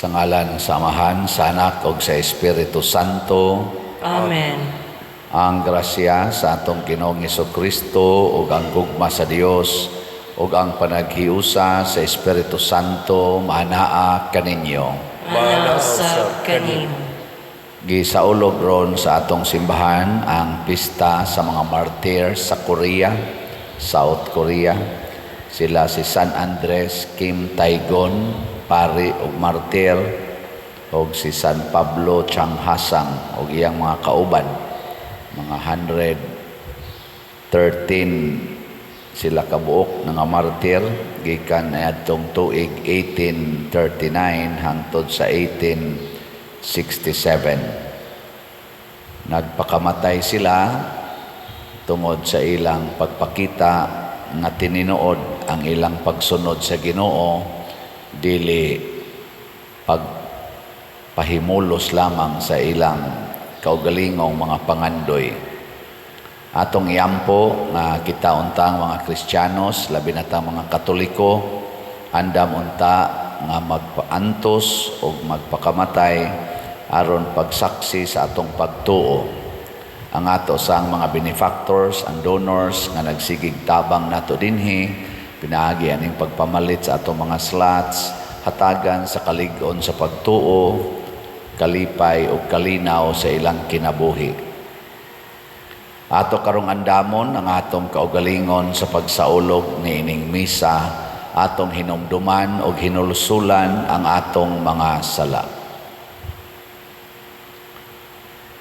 Sa ngalan sa Amahan, sa Anak ug sa Espiritu Santo. Amen. Ang grasya sa atong Ginoong Kristo ug ang gugma sa Dios ug ang panaghiusa sa Espiritu Santo maanaa kaninyo. Maanaa usab kanimo. Gisaulog ron sa atong simbahan ang pista sa mga martyr sa Korea, South Korea. Sila si San Andres Kim Taegon, pari ug martir, ug si San Pablo Chang Hasang ug iyang mga kauban. Mga 113 sila kabuok nga martir gikan adtong tuig 1839 hangtod sa 1867. Nagpakamatay sila tungod sa ilang pagpakita nga tinuod ang ilang pagsunod sa Ginoo, dili pagpahimulos lamang sa ilang kaugalingong mga pangandoy. Atong iampo nga kita untang mga Kristiyanos, labi na tang mga Katoliko, andam unta nga magpaantos o magpakamatay aron pagsaksi sa atong pagtuo. Ang ato sang mga benefactors and donors nga nagsigig tabang nato dinhi, pinaagi aning pagpamalit sa atong mga slots, hatagan sa kalig-on sa pagtuo, kalipay ug kalinaw sa ilang kinabuhi. Ato karong andamon ang atong kaugalingon sa pagsaulog niining misa, atong hinumduman ug hinulsulan ang atong mga sala.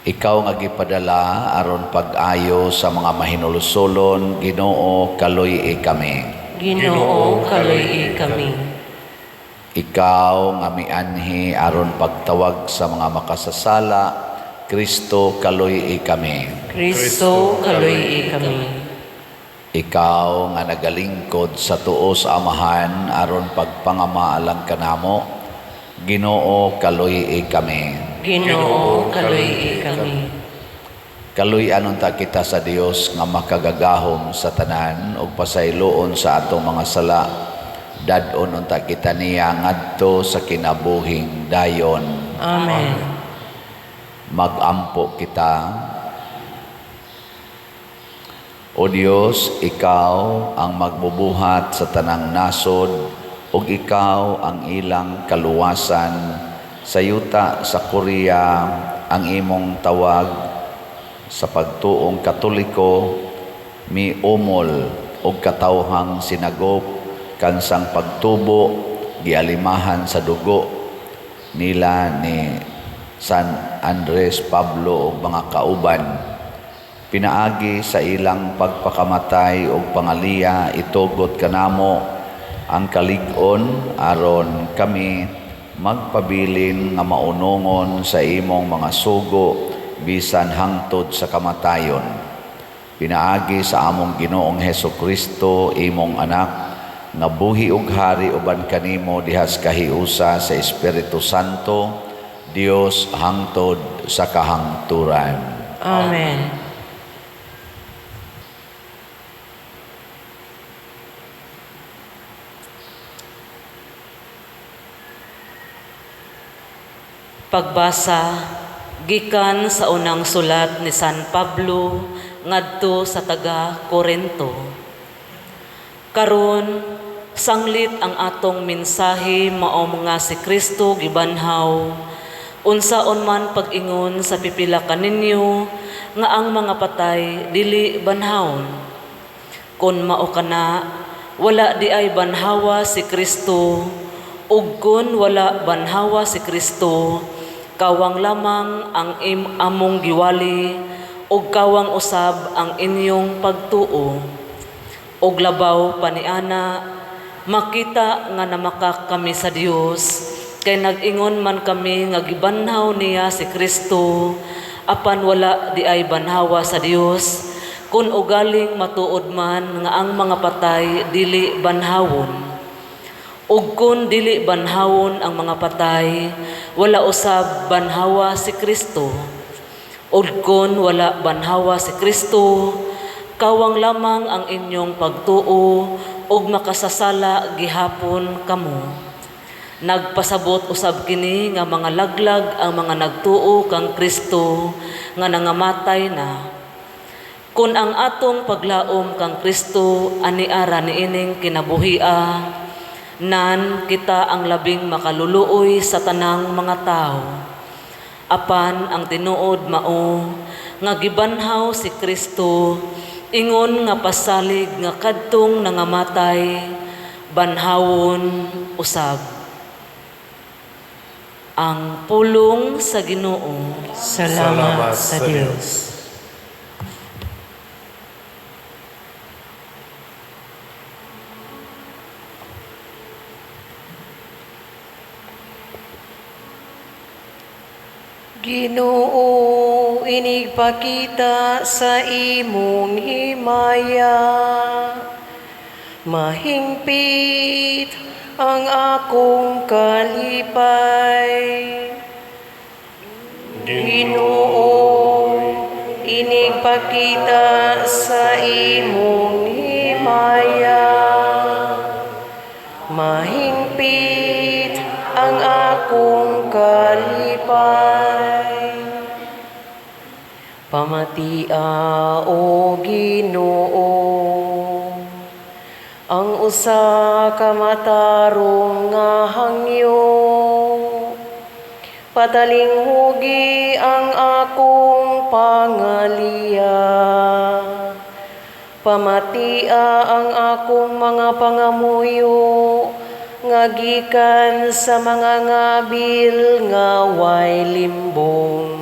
Ikaw nga gipadala aron pag-ayo sa mga mahinulsulon, Ginoo, kaluy-i kami. Ginoo, kaluy-i kami. Ikaw nga mianhi aron pagtawag sa mga makasasala, Kristo, kaluy-i kami. Kristo, kaluy-i kami. Ikaw nga nagalingkod sa tuo sa Amahan aron pagpangama alang kanamo, Ginoo, kaluy-i kami. Ginoo, kaluy-i kami. Kaluy-an unta kita sa Dios nga makagagahom sa tanan ug pasayloon sa atong mga sala. Dad-on unta kita niya ngadto sa kinabuhing dayon. Amen. Magampo kita. O Dios, ikaw ang magbubuhat sa tanang nasod ug ikaw ang ilang kaluwasan. Sa yuta sa Korea ang imong tawag sa pagtuong Katoliko miumol og katawhang sinagop kansang pagtubo gialimahan sa dugo nila ni San Andres Pablo ug mga kauban. Pinaagi sa ilang pagpakamatay ug pangaliya, itugot kanamo ang kalig-on aron kami magpabilin nga maunongon sa imong mga sugo bisan hangtod sa kamatayon. Pinaagi sa among Ginoong Heso Kristo, imong anak, nga buhi ug hari uban kanimo dihas kahiusa sa Espiritu Santo, Dios hangtod sa kahangturan. Amen. Pagbasa gikan sa unang sulat ni San Pablo ngadto sa taga Korinto. Karon sanglit ang atong mensahe mao nga si Kristo gibanhaw, unsaon man pag-ingon sa pipila kaninyo nga ang mga patay dili banhawon. Kon mao kana, wala di ay banhawa si Kristo, ug kon wala banhawa si Kristo, kawang lamang ang among giwali, ug kawang usab ang inyong pagtuo. Ug labaw pa niana, makita nga namakak kami sa Dios, kay nag-ingon man kami nga gibanhaw niya si Kristo, apan wala di ay banhawa sa Dios, kun ugaling matuod man nga ang mga patay dili banhawon. Ug kun dili banhawon ang mga patay, wala usab banhawa si Kristo. Ug kun wala banhawa si Kristo, kawang lamang ang inyong pagtuo ug makasasala gihapon kamo. Nagpasabot usab kini nga mga laglag ang mga nagtuo kang Kristo nga nangamatay na. Kun ang atong paglaom kang Kristo aniara niining kinabuhia, nan kita ang labing makaluluoy sa tanang mga tao. Apan ang tinuod mao nga gibanhaw si Kristo ingon nga pasalig nga kadtong nangamatay banhawon usab. Ang pulong sa Ginoo. Salamat sa Dios. Ginoo, inigpakita sa imong himaya. Mahingpit ang akong kalipay. Ginoo, inigpakita sa imong himaya. Mahingpit ang akong kalipay. Pamatia, o Ginoo, ang usa ka matarong nga hangyo. Patalinghugi ang akong pangaliya. Pamatia ang akong mga pangamuyo nga gikan sa mga ngabil nga way limbong.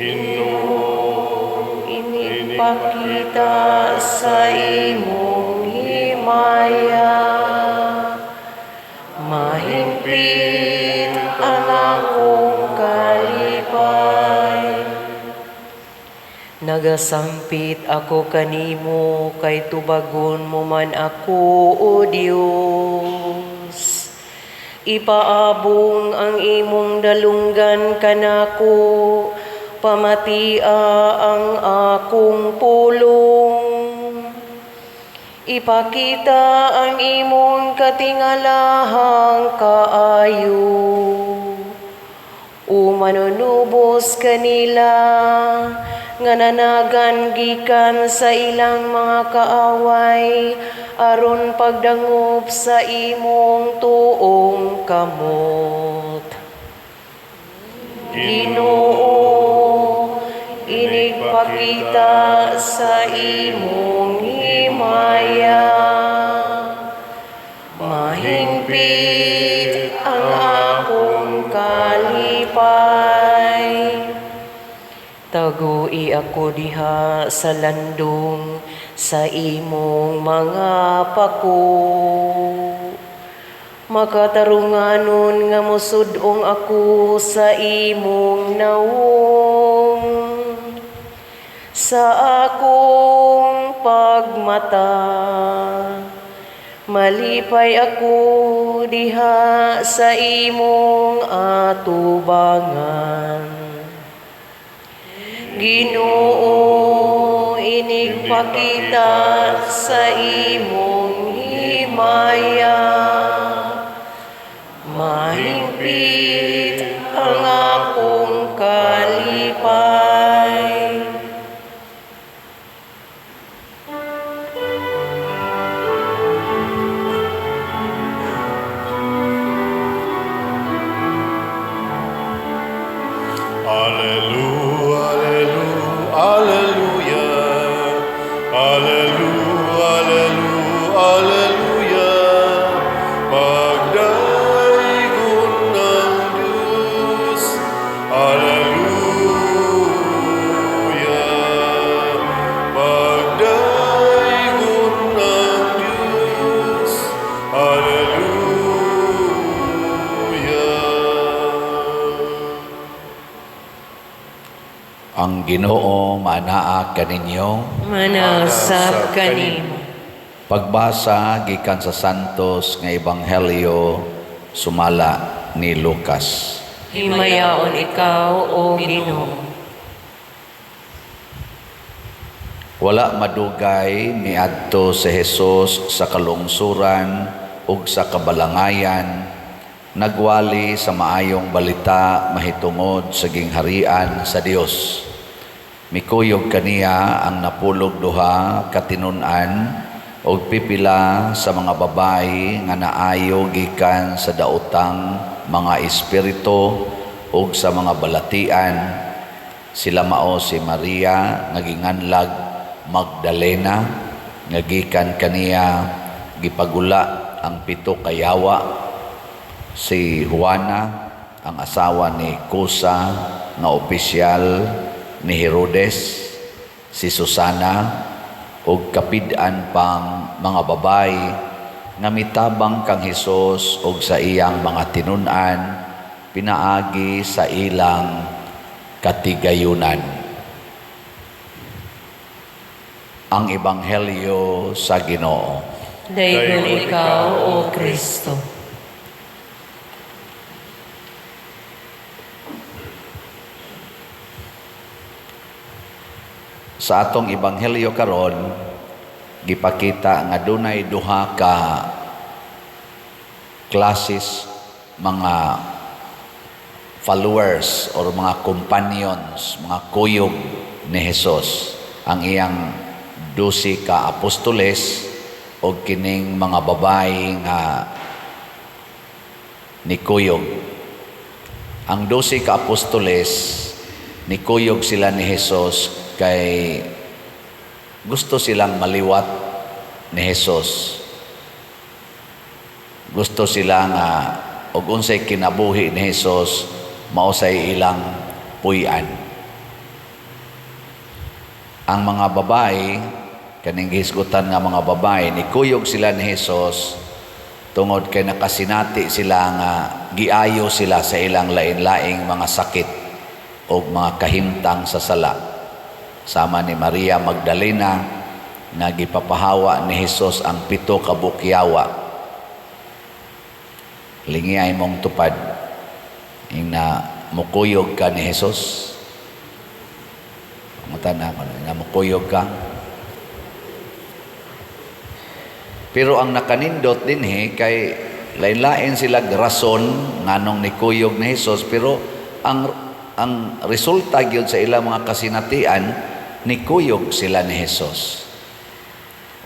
Ginoo, Inigpakita sa imong himaya. Mahingpit ang akong kalipay. Nagasampit ako kanimo kay tubagon mo man ako, O Dios. Ipaabong ang imong dalunggan kanako, pamatia ang akong pulong. Ipakita ang imong katingalahang kaayo. O manunubos kanila nga nanagan gikan sa ilang mga kaaway aron pagdangop sa imong tuong kamot. Ginoo, inigpakita sa imong himaya. Mahingpit ang akong kalipay. Tagui ako diha sa landong sa imong mga pako. Makatarunganon nga mosud-ong ako sa imong nawong. Sa akong pagmata, malipay ako diha sa imong atubangan. Ginoo, inigpakita sa imong himaya. Mahingpit ang akong kalipay. Alleluia, alleluia, alleluia, alleluia, alleluia, alleluia. Pagdaygon ng Diyos, alleluia. Pagdaygon ng Diyos, alleluia. Ang Ginoo manaa kaninyo. Manausap kanimo. Pagbasa gikan sa Santos nga Ebanghelyo sumala ni Lucas. Himayaon ikaw, O Ginoo. Wala madugay miadto si Jesus sa kalungsuran ug sa kabalangayan, nagwali sa maayong balita mahitungod sa gingharian sa Dios. Mikuyog kaniya ang 12 ka tinun-an ug pipila sa mga babayi nga naayo gikan sa daotang mga espiritu ug sa mga balatian. Sila mao si Maria nga ginganlag Magdalena, nga gikan kaniya gipagula ang 7 ka yawa, si Juana ang asawa ni Cusa nga opisyal ni Herodes, si Susana ug kapid-an pang mga babayi nga mitabang kang Hesus ug sa iyang mga tinun-an pinaagi sa ilang katigayunan. Ang Ebanghelyo sa Ginoo. Daygon ikaw, O Kristo. Sa atong ebanghelyo karon, gipakita nga dunay duha ka klases mga followers or mga companions, mga kuyog ni Hesus, ang iyang 12 ka apostoles o kining mga babae nga nikuyog. Ang 12 ka apostoles, nikuyog sila ni Hesus kay gusto silang maliwat ni Hesus. Gusto sila nga og unsay kinabuhi ni Hesus mao say ilang puy-an. Ang mga babae, kaning gihisgutan nga mga babae, nikuyog sila ni Hesus tungod kay nakasinati sila nga giayo sila sa ilang lain-laing mga sakit o mga kahimtang sa sala. Sama ni Maria Magdalena nga gipapahawa ni Hesus ang 7 ka bukyawa. Lingi ay mong tupad ing na mukuyog ka ni Hesus. Pangutan ako na mukuyog ka. Pero ang nakanindot dinhi kay lain-lain sila rason nganong nikuyog ni Hesus, pero ang resulta gyud sa ilang mga kasinatian, nikuyog sila ni Hesus.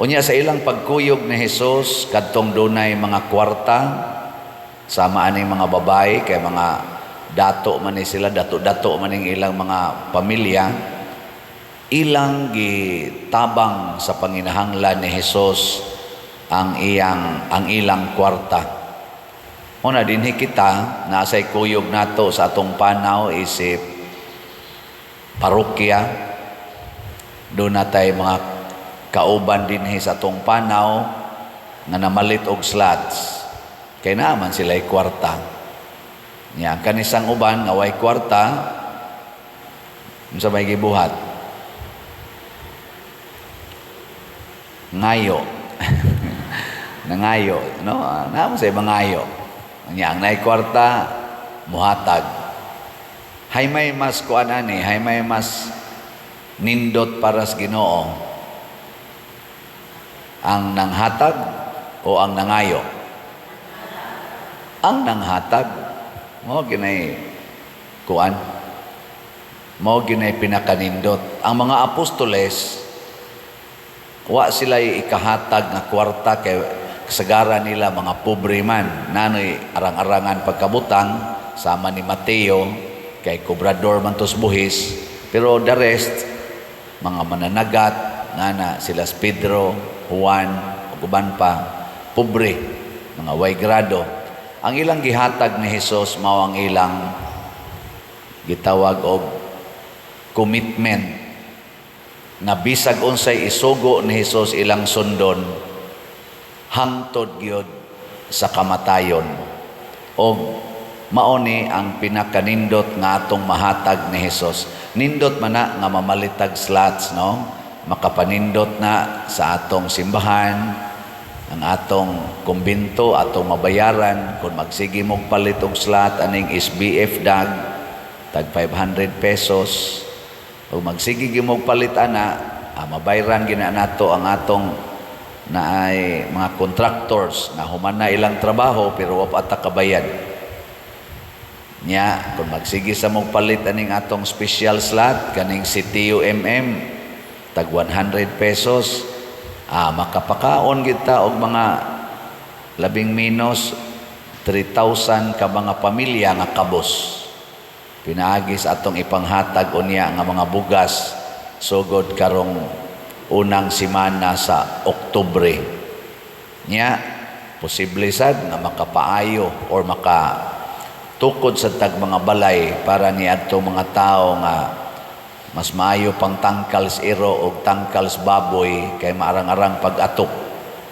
Unya sa ilang pagkuyog ni Hesus kadtong dunay mga kwarta sama aning mga babae kay mga dato man ni sila, dato-dato man ning ilang mga pamilya, ilang gitabang sa panginahanglan ni Hesus ang ilang kwarta. Una dinhi kita naasay kuyog nato sa atong panaw isip parokya. Doon natay mga kauban dinhi sa atong panaw nga namalit og slots. Kay naaman sila'y kwarta. Nya ang kanisang uban nga way kwarta, unsa may gibuhat? Ngayo. Nangayo, no? Naman sa ibang ngayo. Nya ang naay kwarta muhatag. Hay may mas kuan ani, hay may mas nindot para sa Ginoo, ang nanghatag o ang nangayo? Ang nanghatag. Mao ginay kuan, mao ginay pinakanindot. Ang mga apostoles, wa sila ikahatag nga kwarta kay kasagaran nila mga pobre man, nanoy arang-arangan pagkabutang sama ni Mateo kay kobrador man tos buhis, pero the rest mga mananagat ngana sila Pedro, Juan ug uban pa, pobre, mga way grado. Ang ilang gihatag ni Hesus mao ang ilang gitawag og commitment na bisag unsay isugo ni Hesus ilang sundon hangtod gyud sa kamatayon. Og mao ni ang pinakanindot nga atong mahatag ni Hesus. Nindot man na nga mamalitag slots, no? Makapanindot na sa atong simbahan, ang atong kumbinto, atong mabayaran. Kung magsige mong palit og slot aning SBF dag, tag 500 pesos. O magsige mong palit ana, mabayaran gina nato ang atong Na ay mga contractors na human na ilang trabaho pero wa pa ta kabayad. Nya, kung magsige sa mong palit aning atong special slot kaning si TUMM tag 100 pesos, makapakaon kita og mga labing menos 3,000 ka mga pamilya nga kabos. Pinaagi sa atong ipanghatag unya nga mga bugas sugod karong unang simana sa Oktubre. Nya, posible sad nga makapaayo or maka tukod sa tag mga balay para ni adto mga tao nga mas maayo pang tangkal sa iro og tangkal sa baboy kay maarang-arang pag-atok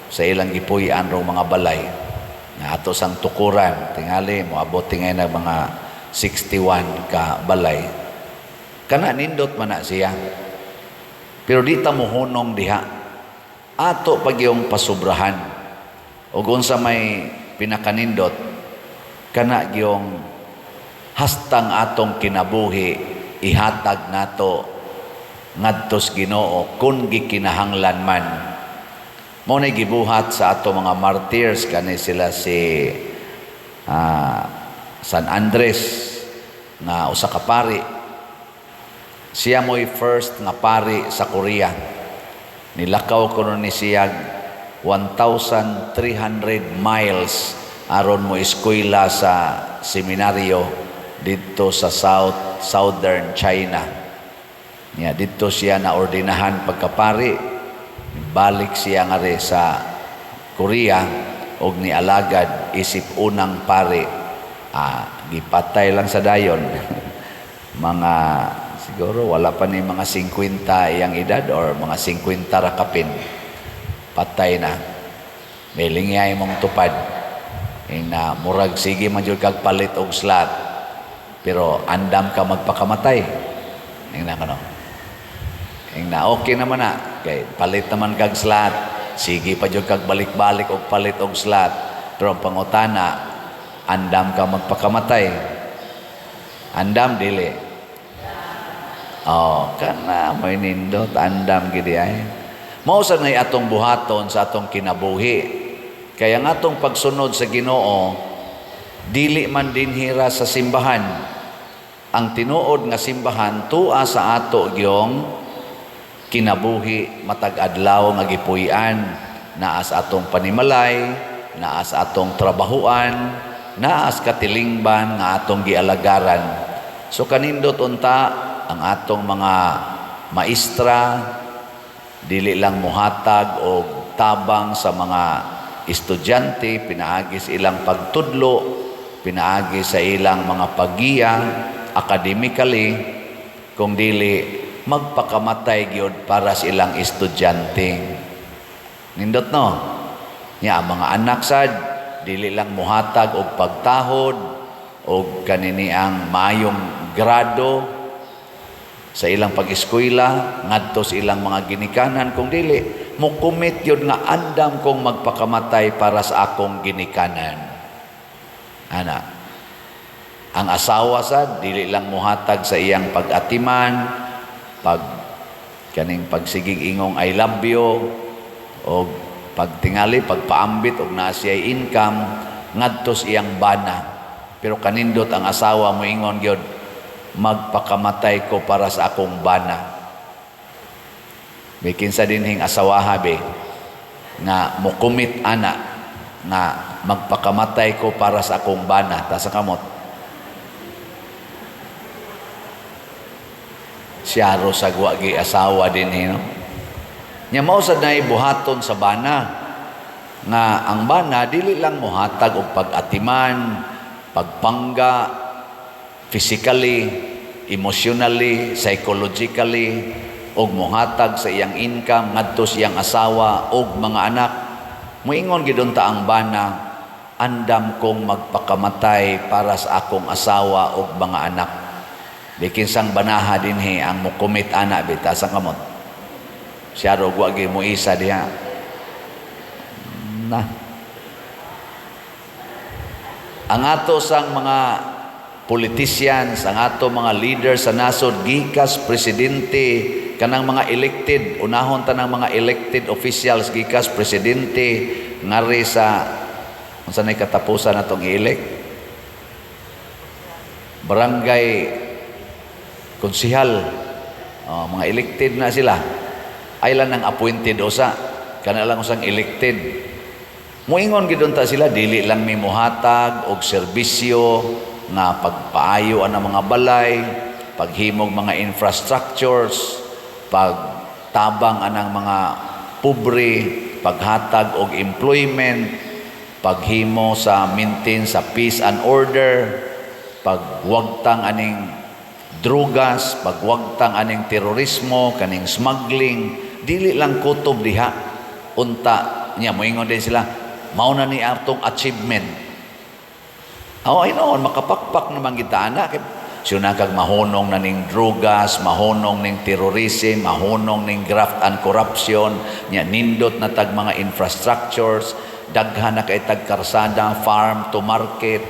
sa ilang gipuy-an rong mga balay. Nga ato sang tukuran, tingali moabot tingay na mga 61 ka balay. Kana nindot man na siya. Pero di ta mohunong diha. Ato pag yung pasubrahan. Og unsa may pinakanindot, kana gyung hastang atong kinabuhi ihatag nato ngadtos Ginoo kung gikinahanglan man. Mao nay gibuhat sa ato mga martyrs, kani sila si San Andres nga usa ka pari. Siya mo'y first nga pari sa Korea. Nilakaw kuno ni siya 1,300 miles aron mo eskwela sa seminaryo didto sa southern China. Nya didto siya na ordinahan pagkapari. Balik siya ngari sa Korea og nialagad isip unang pari. Gipatay lang sa dayon. Mga siguro wala pa ni mga 50 iyang edad or mga 50 ra kapin. Patay na. May lingyay mong tupad. Ing na murag sige man jud kag palit og slot. Pero andam ka magpakamatay. Ing na kano. Ing na okay naman na. Kay palit naman kag slot. Sige pa jud kag balik-balik og palit og slot. Pero ang pangutana, andam ka magpakamatay. Andam dili. Oh, kana may nindot, andam gidi ay. Mao sa nay atong buhaton sa atong kinabuhi. Kaya ang atong pagsunod sa Ginoo dili man dinhira sa simbahan. Ang tinuod nga simbahan tua sa ato gyong kinabuhi matag adlaw nga gipuy-an, naa sa atong panimalay, naa sa atong trabahuan, naa sa katilingban nga atong gialagaran. So kanindot unta ang atong mga maestra dili lang muhatag og tabang sa mga estudyante pinaagi sa ilang pagtudlo, pinaagi sa ilang mga paggiya academically, kung dili magpakamatay gyud para sa ilang estudyante. Nindot, no? Nya ang mga anak sad dili lang muhatag og pagtahod og kanini ang maayong grado sa ilang pag-eskwela ngadto sa ilang mga ginikanan, kung dili mo-commit yun nga andam kong magpakamatay para sa akong ginikanan. Ana. Ang asawa sad dili lang muhatag sa iyang pag-atiman, pag kaning pagsigig ingong "I love you" o pagtingali pagpaambit og naa siya'y income ngadto sa iyang bana. Pero kanindot ang asawa mo ingon gyud, "Magpakamatay ko para sa akong bana." May kinsa dinhing asawaha be nga mo-commit ana nga "Magpakamatay ko para sa akong bana"? Ta sa kamot. Siya ro sa gi asawa dinhi, no? Nya mao sad nay buhaton sa bana nga ang bana dili lang mohatag og pag-atiman, pagpangga physically, emotionally, psychologically, og mohatag sa iyang income ngadto sa iyang asawa og mga anak. Moingon gid unta ang bana, "Andam kong magpakamatay para sa akong asawa og mga anak." Di kinsang banaha dinhi ang mo-commit ana bita sa kamot? Siya ro wa gyud mo isa diha. Na. Ang ato sang mga politicians, ang ato mga leaders sa nasod, gikas presidente kanang mga elected, unahon tanang mga elected officials, gikas presidente ngari sa unsa nay katapusan natong i-elect, barangay konsihal, oh, mga elected na sila, ay lang ng appointed usa kana lang usang elected. Moingon gid unta sila, dili lang mi mohatag og serbisyo nga pagpaayo ang mga balay, paghimog mga infrastructures, pagtabang anang mga pobre, paghatag og employment, paghimo sa maintain sa peace and order, pagwagtang aning drugas, pagwagtang aning terorismo, kaning smuggling, dili lang kutob diha. Unta niya moingon din sila, mao na ni atong achievement. Oh, ay noon, makapakpak naman kita ana. Siya kag mahunong na ning drugas, mahunong ning terrorism, mahunong ning graft and corruption, nya nindot na tag mga infrastructures, daghan na kay tag karsada, farm to market,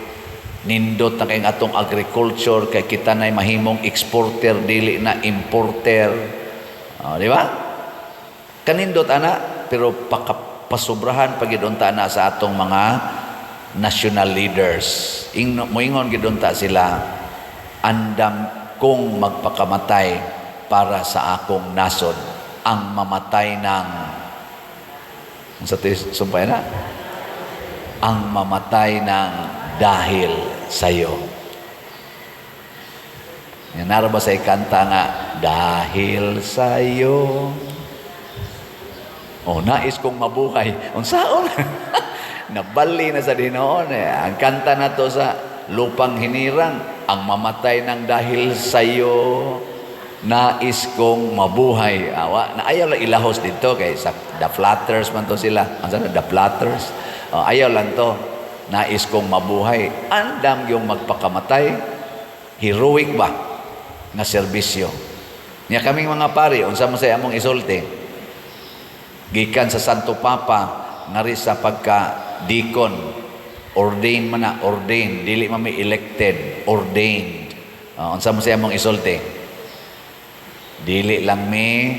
nindot na kay atong agriculture kay kita nay mahimong exporter, dili na importer. Oh, di ba? Kanindot ana, pero pakapasobrahan pagid unta na sa atong mga national leaders. Moingon gid unta sila, andam kong magpakamatay para sa akong nasod, ang mamatay ng sa sumpay na, ang mamatay ng dahil sa'yo. Yan, naro ba sa ikanta nga, "Dahil sa'yo"? Oh, nais kong mabuhay. Unsaon? Nabali na sa dinoon eh. Ang kanta na to sa Lupang Hinirang, "Ang mamatay ng dahil sa'yo, nais kong mabuhay." Awa, na ayaw lang ilahos dito kay sa The Flatters man to sila. Ang sana The Flatters. Oh, ayaw lang to. "Nais kong mabuhay." Andam yung magpakamatay. Heroic ba nga serbisyo? Nya kaming mga pari, unsa man say among isulti? Gikan sa Santo Papa ngari sa pagka deacon, ordained man na, ordained, dili man may elected, ordained. Unsa man say among isulti? Dili lang mi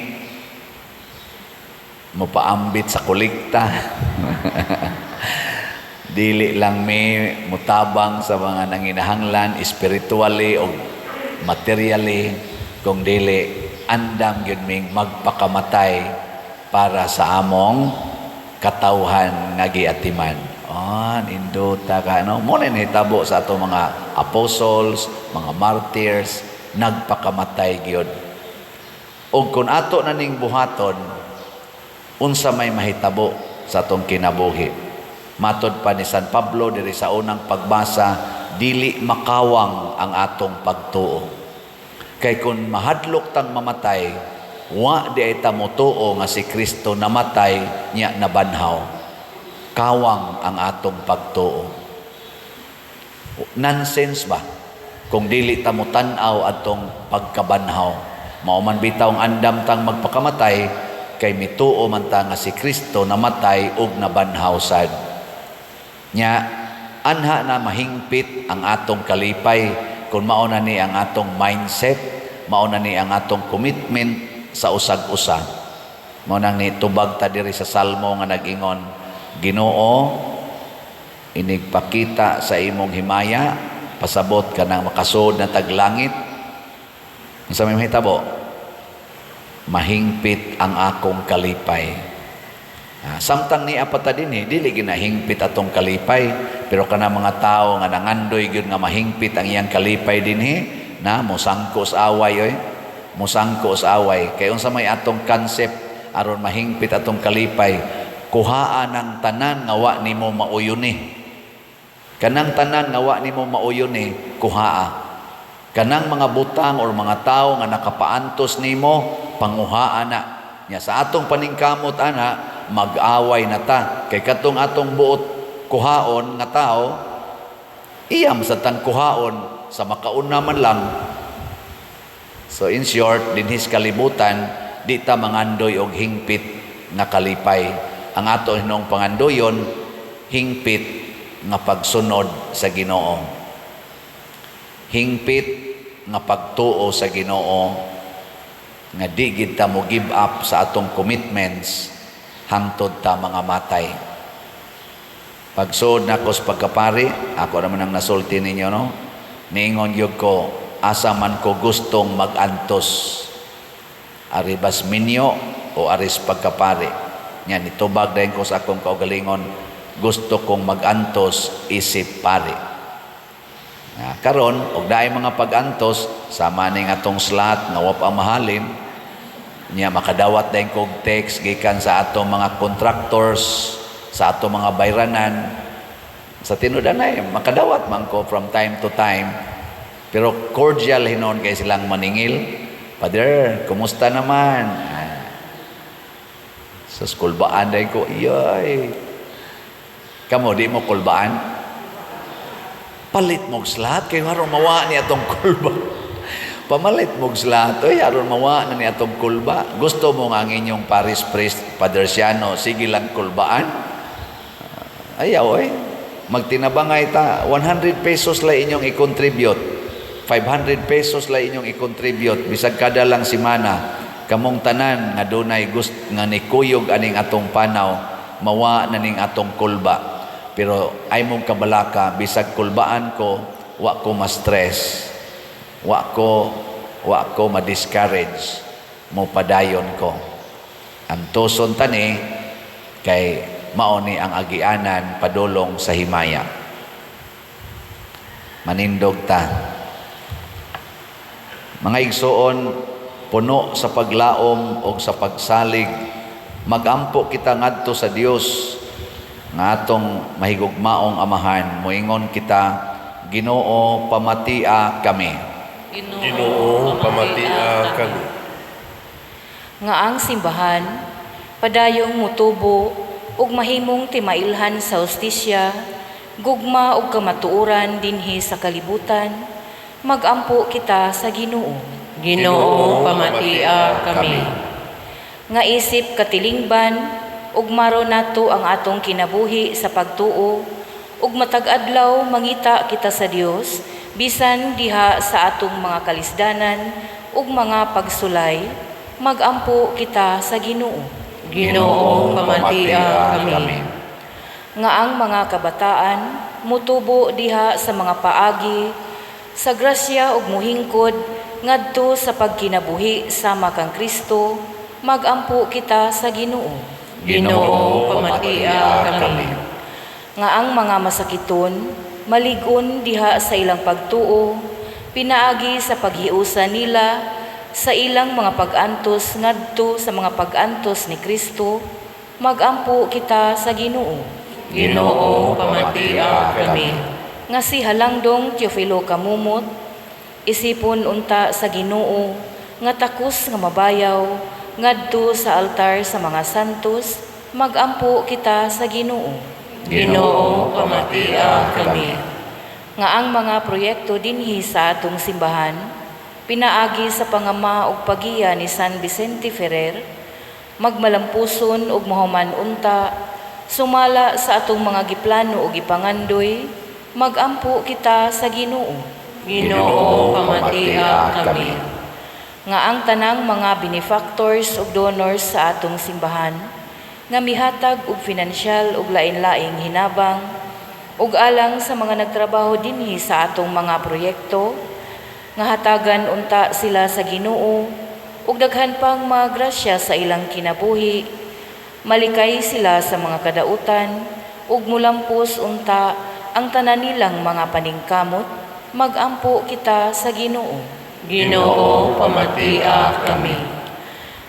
mopaambit sa kolekta. Dili lang mi mutabang sa mga nanginahanglan spiritually o materially, kung dili andam gyud ming magpakamatay para sa among katawhan nga giatiman. Oh, nindota ka, no? Mo na nahitabo sa ato mga apostles, mga martyrs, nagpakamatay gyud. Og kung ato na ning buhaton, unsa may mahitabo sa atong kinabuhi? Matod pa ni San Pablo diri sa unang pagbasa, dili makawang ang atong pagtuo. Kay kung mahadlok tang mamatay, wa di ay ta motuo nga si Kristo namatay nya nabanhaw. Kawang ang atong pagtuo. Nonsense ba kung dili ta motan-aw atong pagkabanhaw? Mao man bitaw ang andam tang magpakamatay kay mituo man ta nga si Kristo namatay ug nabanhaw sad. Nya anha na mahingpit ang atong kalipay kung mao na ni ang atong mindset, mao na ni ang atong commitment sa usag-usa. Mao nang ni tubag ta diri sa Salmo nga nag-ingon, "Ginoo, inigpakita sa imong himaya, pasabot ka nang makasud na taglangit." Unsa may mahitabo? Mahingpit ang akong kalipay. Samtang niya pa ta dinhi, dili ginahingpit atong kalipay, pero kana mga tao nga nangandoy gyud nga mahingpit ang iyang kalipay dinhi, na mosangko sa away oy. Mosangko sa away. Kay unsa may atong concept aron mahingpit atong kalipay? Kuhaan ang tanan nga wa nimo mauyon ni. Kanang tanan nga wa nimo mauyon ni, kuhaa. Kanang mga butang or mga tao nga nakapaantos nimo, panguhaan na. Nya sa atong paningkamot ana, mag-away na ta. Kay katong atong buot kuhaon nga tao, iyam sa tang kuhaon sa makauna man lang. So in short, dinhis kalibutan, di ta mangandoy og hingpit nga kalipay. Ang ato hinong pangandoyon, hingpit nga pagsunod sa Ginoo. Hingpit nga pagtuo sa Ginoo. Nga di gid ta mo give up sa atong commitments hangtod ta mga matay. Pagsuod nako sa pagkapari, ako naman ang nasulti ninyo, no? Niingon gyud ko, asa man ko gustong mag-antos. Ari bas minyo o aris pagkapari. Nya nitubag dayon ko sa akong kaugalingon, gusto kong mag-antos isip pari. Na, karon og naay mga pag-antos sama ning atong slot nga wa pa mahalin niya, makadawat dayon kog text gikan sa atong mga contractors, sa atong mga bayranan. Sa tinud-anay makadawat man ko from time to time, pero cordial hinon kay silang maningil, "Father, kumusta naman?" Ah. Sa kulbaan dayon ko, iyay. Kamo, di mo kulbaan? Palit mog slot kay aron mawa ni atong kulba. Pamalit mog slot oy, aron mawa na ni atong kulba. Gusto mo nga ang inyong parish priest, Father Siano, sige lang kulbaan? Ayaw oy. Magtinabangay ta, 100 pesos lang inyong i-contribute. 500 pesos lang inyong i-contribute bisag kada lang semana. Kamong tanan nga dunay gust nga nikuyog aning atong panaw, mawa na ning atong kulba. Pero ay mong kabalaka, bisag kulbaan ko, wa ko ma-stress. Wa ko ma-discourage. Mo padayon ko. Antuson tani kay mao ni ang agianan padulong sa himaya. Manindog ta. Mga igsoon, puno sa paglaom o sa pagsalig, magampo kita ngadto sa Dios nga atong mahigugmaong Amahan. Moingon kita, Ginoo, pamatia kami. Ginoo, pamatia kami. Nga ang simbahan padayong mutubo ug mahimong timailhan sa hustisya, gugma ug kamatuoran dinhi sa kalibutan, magampo kita sa Ginoo. Ginoo, pamatia kami. Nga isip katilingban ug maro nato ang atong kinabuhi sa pagtuo ug matag adlaw mangita kita sa Dios bisan diha sa atong mga kalisdanan ug mga pagsulay, magampo kita sa Ginoo. Ginoo, pamatia kami. Nga ang mga kabataan mutubo diha sa mga paagi sa grasya ug muhingkod ngadto sa pagkinabuhi sama kang Kristo, magampo kita sa Ginoo. Ginoo, pamatia kami. Nga ang mga masakiton malig-on diha sa ilang pagtuo pinaagi sa paghiusa nila sa ilang mga pag-antos ngadto sa mga pag-antos ni Kristo, magampo kita sa Ginoo. Ginoo, pamatia kami. Nga si Halangdong Teofilo Camomot isipon unta sa Ginoo nga takos nga mabayaw ngadto sa altar sa mga santos, magampo kita sa Ginoo. Ginoo, pamatia kami. Nga ang mga proyekto dinhi sa atong simbahan pinaagi sa pangama ug pagiya ni San Vicente Ferrer magmalampuson ug mahuman unta sumala sa atong mga giplano ug gipangandoy, magampo kita sa Ginoo. Ginoo, pamatia kami. Nga ang tanang mga benefactors ug donors sa atong simbahan nga mihatag og finansyal ug lain-laing hinabang ug alang sa mga nagtrabaho dinhi sa atong mga proyekto, nga hatagan unta sila sa Ginoo ug daghan pang mga grasya sa ilang kinabuhi, malikay sila sa mga kadautan ug mulampos unta ang tanan nilang mga paningkamot, magampo kita sa Ginoo. Ginoo, pamatia kami.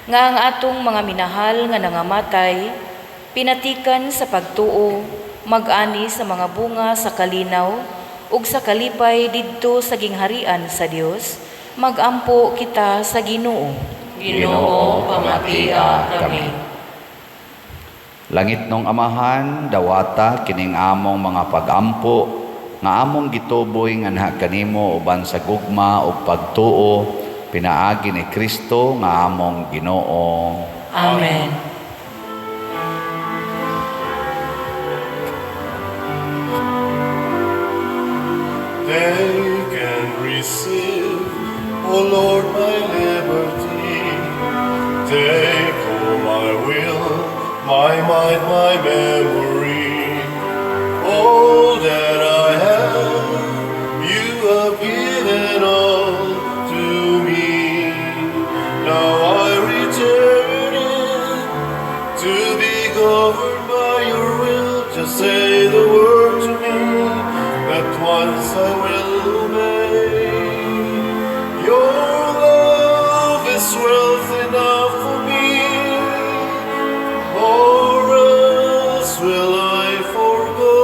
Nga ang atong mga minahal nga nangamatay pinatikan sa pagtuo mag-ani sa mga bunga sa kalinaw ug sa kalipay didto sa gingharian sa Dios, magampo kita sa Ginoo. Ginoo, pamatia kami. Langitnong Amahan, dawata kining among mga pagampo nga among gituboy nganha kanimo uban sa gugma ug pagtuo pinaagi ni Kristo nga among Ginoo. Amen. Take and receive, O Lord, my liberty. my memory. All that I have, you have given all to me. Now I return it to be governed by your will. Just say the word to me, at once I will obey. Your love is wealth enough for me. Or else will I forego.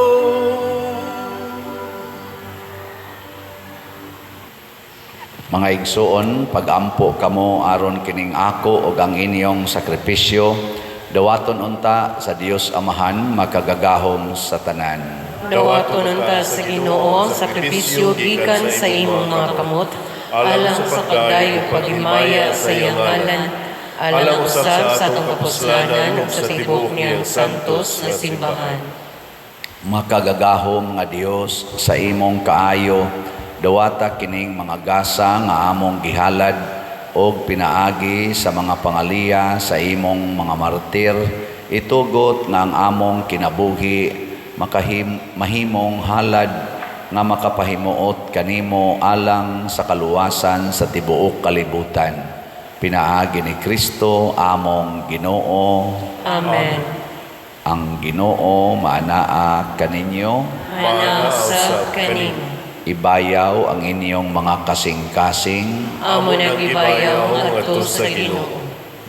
Mga igsuon, pagampo kamo aron kining ako ug ang inyong sakripisyo, dawaton unta sa Dios Amahan makagagahom sa tanan. Dawaton unta sa Ginoo ang sakripisyo gikan sa imong mga kamot, alang sa pagdayo ug paghimaya sa iyang ngalan, alang usab sa atong kapuslanan ug sa tibuok niyang santos nga simbahan. Makagagahom nga Dios, sa imong kaayo, dawata kining mga gasa nga among gihalad og pinaagi sa mga pangaliya sa imong mga martir, itugot nga ang among kinabuhi mahimong halad nga makapahimuot kanimo alang sa kaluwasan sa tibuok kalibutan. Pinaagi ni Kristo among Ginoo. Amen. Ang Ginoo maanaa kaninyo. Maanaa usab kanimo. Ibayaw ang inyong mga kasing-kasing. Amo nang gibayaw ngadto sa Ginoo.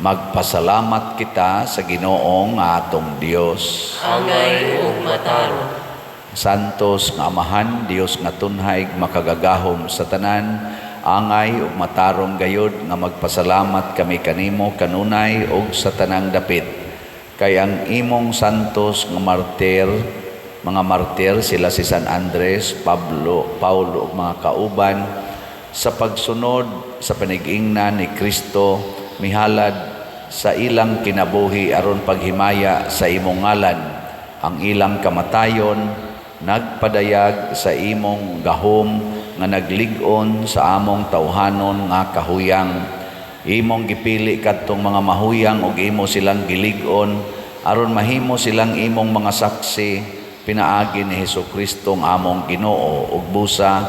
Magpasalamat kita sa Ginoong atong Dios. Angay ug matarong. Santos nga Amahan, Dios nga tunhay makagagahom sa tanan, angay ug matarong gayod nga magpasalamat kami kanimo kanunay ug sa tanang dapit. Kay ang imong santos nga martir, mga martir sila si San Andres, Pablo, Paulo ug mga kauban, sa pagsunod sa panigingnan ni Kristo, mihalad sa ilang kinabuhi aron paghimaya sa imong ngalan. Ang ilang kamatayon nagpadayag sa imong gahom nga naglig-on sa among tawhanon nga kahuyang. Imong gipili kadtong mga mahuyang ug imo silang gilig-on aron mahimo silang imong mga saksi pinaagi ni Hesukristo ang among Ginoo ug busa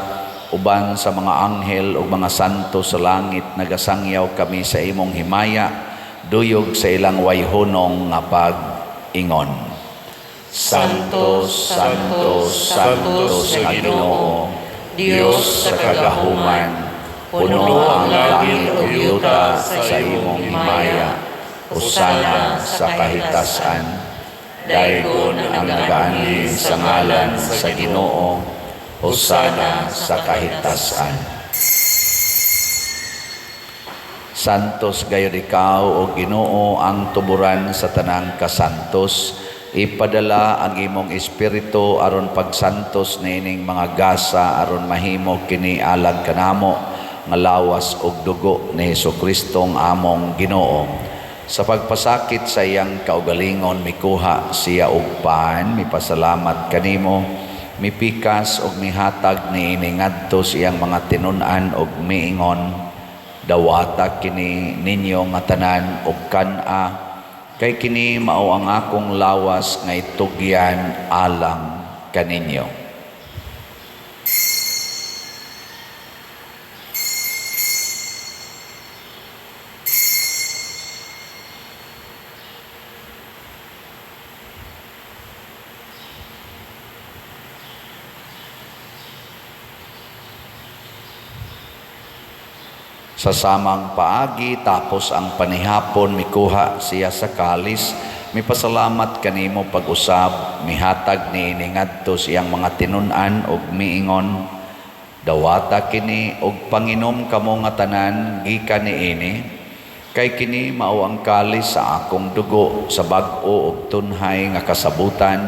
uban sa mga anghel ug mga santo sa langit nagasangyaw kami sa imong himaya duyog sa ilang wayhunong nga pag-ingon. Santo, Santo, Santo sa Ginoo, Dios sa kagahuman, puno ang langit ug yuta sa imong himaya. Hosana sa kahitasan. Daygon ang nagaanhi sa ngalan sa Ginoo. Hosana sa kahitasan. Santos gayud ikaw o Ginoo ang tuburan sa tanang kasantos. Ipadala ang imong espiritu aron pagsantos niining mga gasa aron mahimo kini alang kanamo nga lawas ug dugo ni Hesukristo ang among Ginoo. Sa pagpasakit sa iyang kaugalingon mikuha siya og pan, mipasalamat kanimo, mipikas og mihatag niini ngadto sa iyang mga tinun-an og miingon, dawata kini ninyo nga tanan og kan-a, kay kini mao ang akong lawas nga itugyan alang kaninyo. Sa samang paagi, tapos ang panihapon, mikuha siya sa kalis, mipasalamat kanimo pag-usab, mihatag niini ngadto sa iyang mga tinun-an og miingon, dawata kini og panginom kamo nga tanan gikan niini, kay kini mao ang kalis sa akong dugo sa bag-o og tunhay nga kasabutan,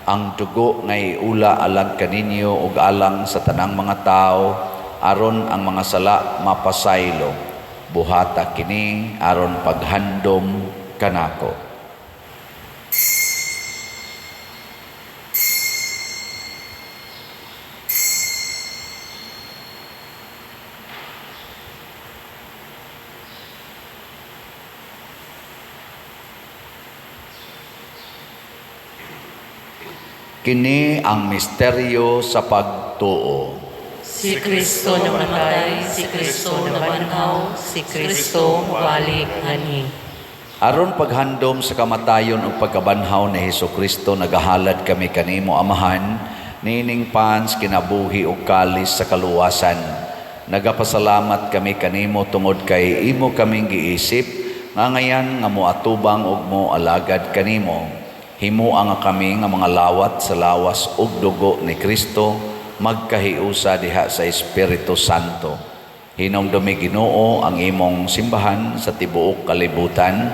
ang dugo nga iula alang kaninyo ug alang sa tanang mga tawo, aron ang mga sala mapasaylo. Buhata kini aron paghandom kanako. Kini ang misteryo sa pagtuo. Si Kristo namatay, si Kristo nabanhaw, si Kristo mubalik nganhi. Aron paghandom sa kamatayon ug pagkabanhaw ni Hesus Kristo, nagahalad kami kanimo, Amahan, niining pans kinabuhi ug kalis sa kaluwasan. Nagapasalamat kami kanimo tungod kay imo kaming giisip nga ngayan nga moatubang ug mo alagad kanimo. Himoa nga kami nga mga lawat sa lawas ug dugo ni Kristo magkahiusa diha sa Espiritu Santo. Hinumdumi, Ginoo, ang imong simbahan sa tibuok kalibutan.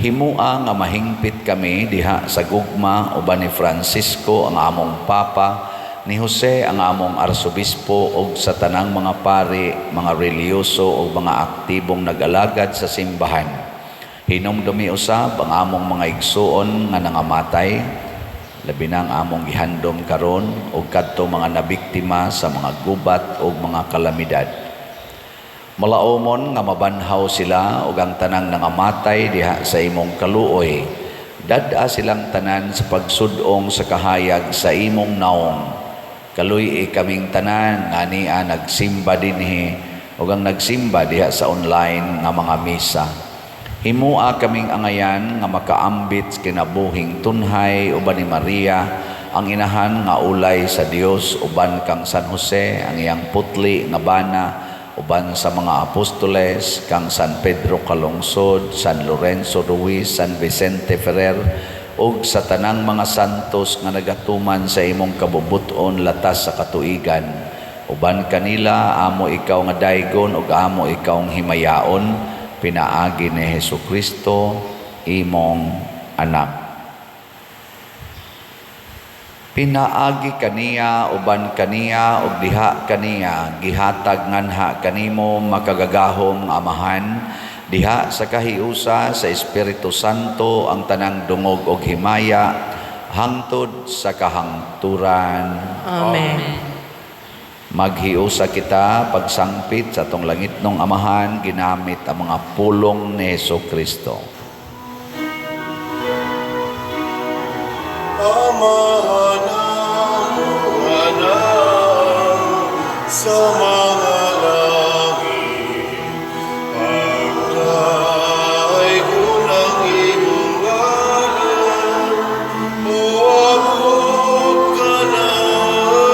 Himua nga mahingpit kami diha sa gugma uban ni Francisco ang among Papa, ni Jose ang among Arsobispo ug sa tanang mga pari, mga relihiyoso ug mga aktibong nag-alagad sa simbahan. Hinumdumi usab ang among mga igsuon nga nangamatay, labi na ang among gihandom karon ug kadto mga nabiktima sa mga gubat ug mga kalamidad. Malaumon nga mabanhaw sila ug ang tanang nangamatay diha sa imong kaluoy. Dad-a silang tanan sa pagsud-ong sa kahayag sa imong naong. Kaluy-i kaming tanan nga ania nagsimba dinhi ug ang nagsimba diha sa online nga mga misa. Himua kaming angayan nga makaambit sa kinabuhing tunhay uban ni Maria ang inahan nga ulay sa Dios, uban kang San Jose ang iyang putli nga bana, uban sa mga apostoles, kang San Pedro Calungsod, San Lorenzo Ruiz, San Vicente Ferrer ug sa tanang mga santos nga nagatuman sa imong kabubut-on latas sa katuigan. Uban kanila amo ikaw nga daygon ug amo ikaw himayaon pinaagi ni Hesus Kristo, imong anak. Pinaagi kaniya, uban kaniya ug diha kaniya, gihatag nganha kanimo, makagagahom nga Amahan, diha sa kahiusa sa Espiritu Santo ang tanang dungog ug himaya hangtod sa kahangturan. Amen. Maghiusa kita pagsangpit sa atong langitnong Amahan ginamit ang mga pulong ni Hesus Kristo. Amahan among sa mga langit, pagdaygon ang imong ngalan, muabot kanamo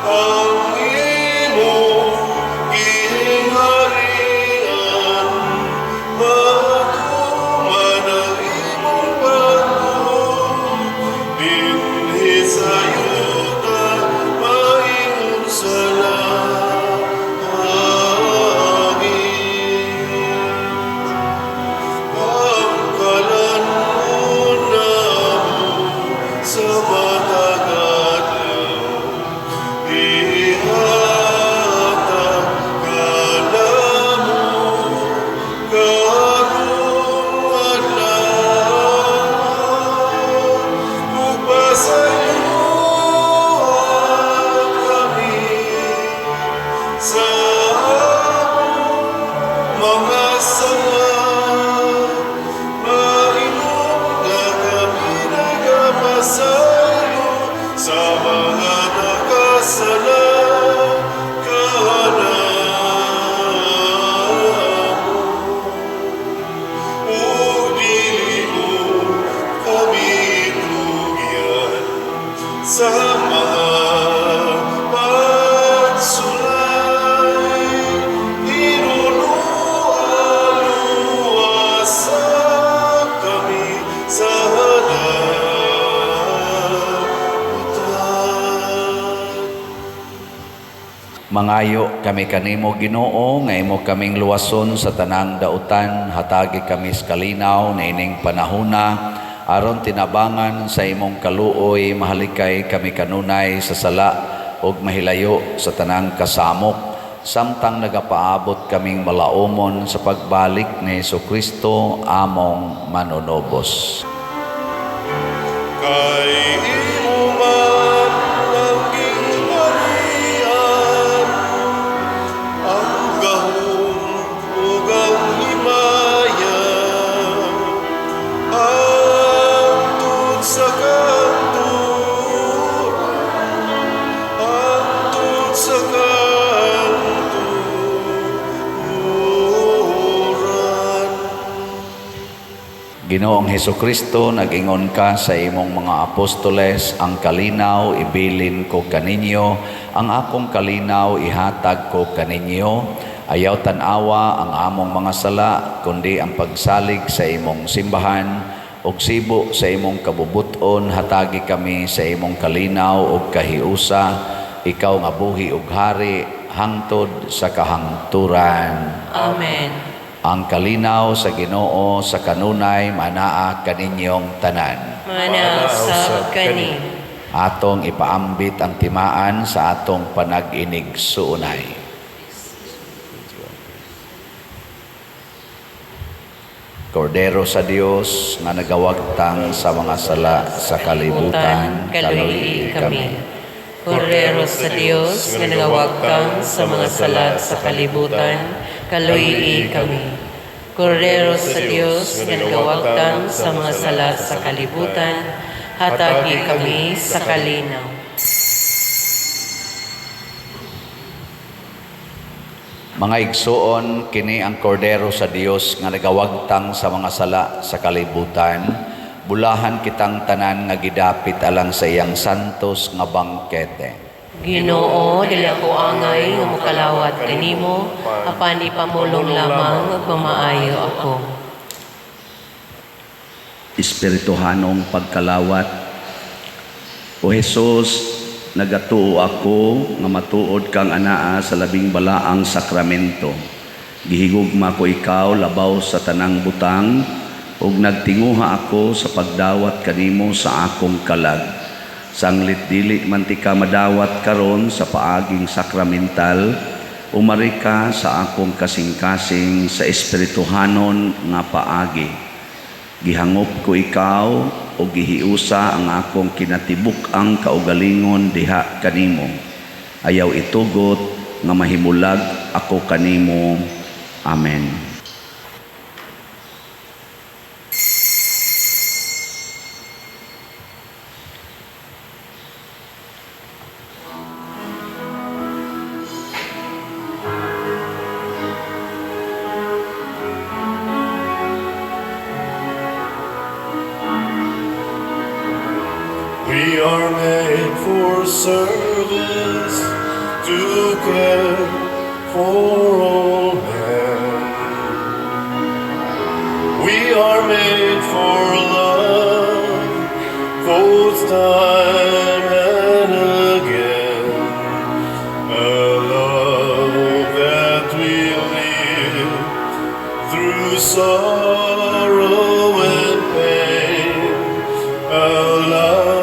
ang imong gingharian, matuman ang imong pagbuot dinhi sa yuta maingon sa langit. Pagkalanon namo sa matag adlaw, ihatag kanamo karong adlaw, ug pasayloa kami sa among mga sala, maingon nga kami nagapasaylo sa mga nakasala kanamo. Ug dili mo kami tugyan sa mga pagsulay, hinunoa luwasa kami sa dautan. Mangayo kami kanimo, Ginoo, nga imo kaming luwason sa tanang dautan. Hatagi kami sa kalinaw niining panahuna aron tinabangan sa imong kaluoy mahalikay kami kanunay sa sala ug mahilayo sa tanang kasamok samtang nagapaabot kaming malaumon sa pagbalik ni Kristo among manunubos. Kay imo man ang gingharian, ang gahom ug ang himaya, hangtod Ginoong Hesukristo, nag-ingon ka sa imong mga apostoles, "Ang kalinaw ibilin ko kaninyo, ang akong kalinaw ihatag ko kaninyo." Ayaw tan-awa ang among mga sala, kundi ang pagsalig sa imong simbahan, ug sibo sa imong kabubuton, hatagi kami sa imong kalinaw ug kahiusa, ikaw nga buhi ug hari hangtod sa kahangturan. Amen. Ang kalinaw sa Ginoo sa kanunay manaa kaninyong tanan. Mana usab kani. Atong ipaambit ang timaan sa atong panag-inig-suunay. Kordero sa Dios nga nagawagtang sa mga sala sa kalibutan, Kaluyi kami. Kordero sa Dios nga nagawagtang sa mga sala sa kalibutan, kaluyi kami. Kordero sa Dios nga nagawagtang sa mga sala sa kalibutan, hatagi kami sa kalinaw. Mga igsuon, kini ang kordero sa Dios nga nagawagtang sa mga sala sa kalibutan. Bulahan kitang tanan nga gidapit alang sa iyang santos nga bangkete. Ginoo, dili ako angay nga mokalawat kanimo, apan ipamulong lamang ug mamaayo ako. Espirituhanong pagkalawat. O Jesus, nagatuo ako nga matuod kang anaa sa labing balaang sakramento. Gihigugma ko ikaw labaw sa tanang butang ug nagtinguha ako sa pagdawat kanimo sa akong kalag. Sanglit dili man tika madawat karon sa paaging sakramental, umari ka sa akong kasing-kasing sa espirituhanon nga paagi. Gihangop ko ikaw o gihiusa ang akong kinatibuk-ang kaugalingon diha kanimo. Ayaw itugot nga mahimulag ako kanimo. Amen. We are made for service, to care for all men. We are made for love, both time and again. A love that will live through sorrow and pain. A love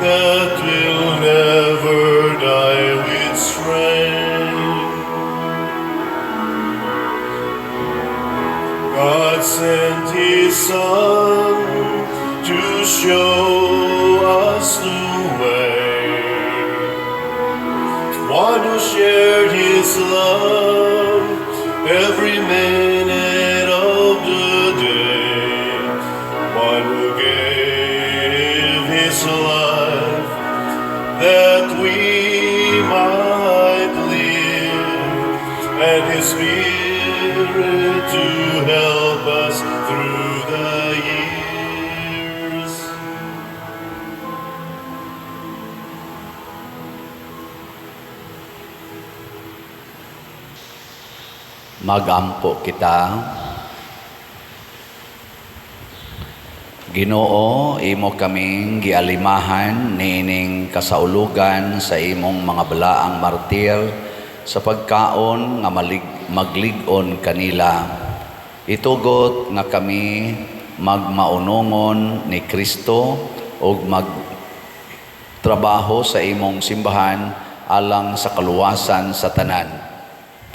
that will never die with strain. God sent His Son to show us the way. One who shared His love every minute of the day. One who gave His life that we might live, and His Spirit to help us through the years. Magampo kita. Ginoo, imo kaming gialimahan niining kasaulugan sa imong mga balaang martir sa pagkaon nga maglig-on kanila. Itugot nga kami magmaunongon ni Kristo ug magtrabaho sa imong simbahan alang sa kaluwasan sa tanan.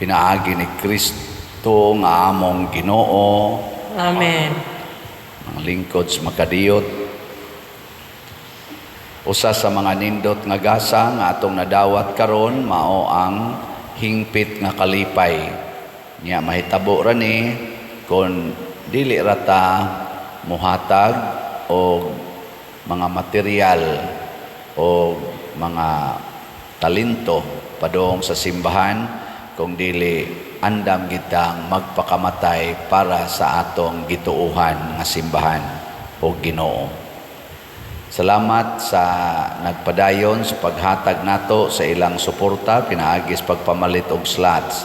Pinaagi ni Kristo nga among Ginoo. Amen. Mga lingkod sa makadiyot, usa sa mga nindot nga gasa nga atong nadawat karon mao ang hingpit nga kalipay. Nya mahitabo ra ni kon dili ra ta muhatag og mga material o mga talento padung sa simbahan, kung dili andam gitang magpakamatay para sa atong gituuhan nga simbahan o Ginoo. Salamat sa nagpadayon sa paghatag nato sa ilang suporta pinaagis pagpamalit og slots.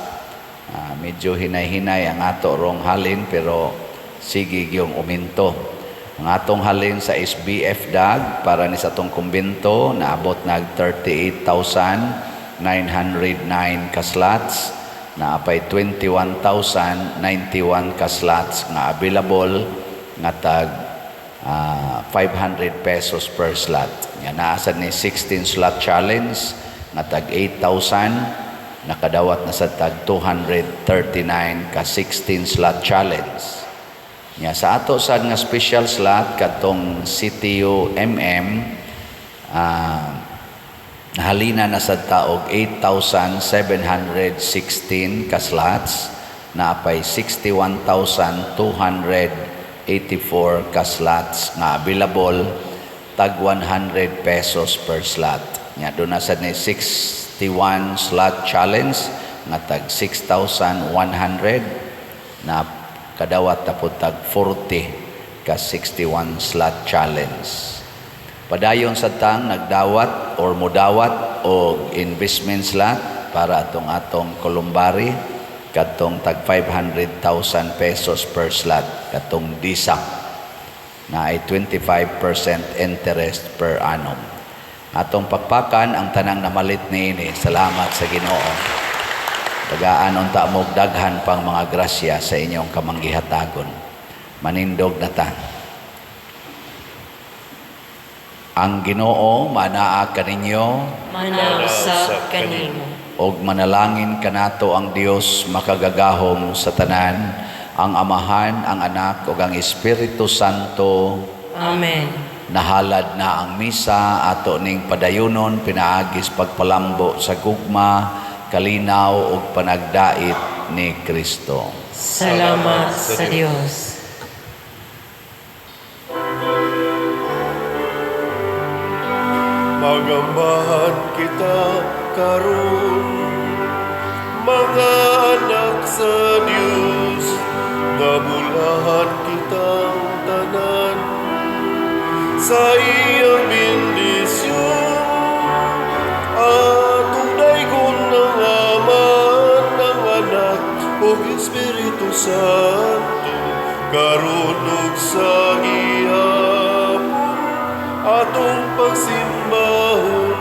Medyo hinay-hinay ang ato rong halin, pero sige gyung uminto. Ang atong halin sa SBF DAG para ni sa atong kumbento naabot nag 38,909 ka slots, naapay 21,091 ka slots nga available nga tag 500 pesos per slot. Nga naa sad ni 16 slot challenge nga tag 8,000, nakadawat na sa tag 239 ka 16 slot challenge. Nya sa ato sad nga special slot kadtong CTU MM, nahalina na sad ta og 8,716 ka slots, naapay 61,284 ka slots nga available tag 100 pesos per slot. Nya doon na sad ni 61 slot challenge nga tag 6,100, na kadawat na po tag 40 ka 61 slot challenge. Padayon sa tang nagdawat or mudawat og investment slot para atong atong columbary kadtong tag 500,000 pesos per slot katong DISAC na ay 25% interest per annum. Atong pakpakan ang tanang namalit niini. Salamat sa Ginoo. Tagaan unta mo og daghan pang mga grasya sa inyong kamanggihatagon. Manindog na ta. Ang Ginoo manaa kaninyo. Manaa usab kanimo. Og manalangin kanato ang Dios makagagahom sa tanan, ang Amahan, ang Anak ug ang Espiritu Santo. Amen. Nahalad na ang misa, ato ning padayunon pinaagis pagpalambo sa gugma, kalinaw ug panagdait ni Kristo. Salamat sa Dios. Magambahan kita karon, mga anak sa Dios, nabulahan kitang tanan sa iyang bendisyon. Atong daygon ng Ama, ng Anak ug Espiritu Santo, karon ug sa gihapon atong pagsimbahon.